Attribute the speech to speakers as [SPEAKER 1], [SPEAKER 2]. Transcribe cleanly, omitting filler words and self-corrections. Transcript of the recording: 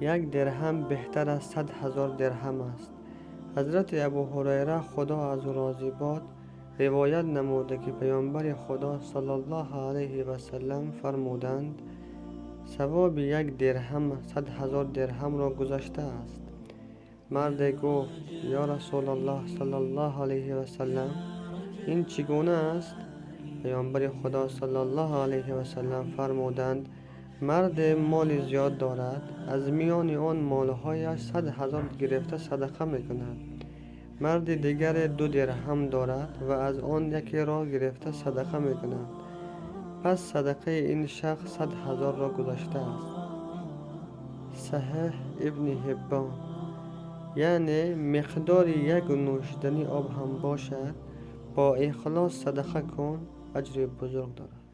[SPEAKER 1] Як дирҳам беҳтар аз 100 000 дирҳам аст. Ҳазрати Абу Ҳурайра, Худо аз ӯ розӣ бод, ривоят намуда, ки Паёмбари Худо саллаллоҳу алайҳи васаллам фармуданд: «Савоби як дирҳам 100 000 дирҳамро гузашта аст». Марде гуфт: «Ё Расулаллоҳ саллаллоҳу алайҳи васаллам, ин чӣ гуна аст?» Паёмбари Худо саллаллоҳу алайҳи васаллам фармуданд: «Марде моли зиёд дорад, аз миёни он молҳояш 100 000 гирифта садақа мекунад. Марди дигаре ду дирҳам дорад ва аз он якеро гирифта садақа мекунад. Пас садақаи ин шахс 100 000-ро гузашта аст». Саҳеҳ Ибни Ҳиббон. Яъне миқдори як нӯшидани об ҳам бошад, бо ихлос садақа кун, аҷри бузург дорад.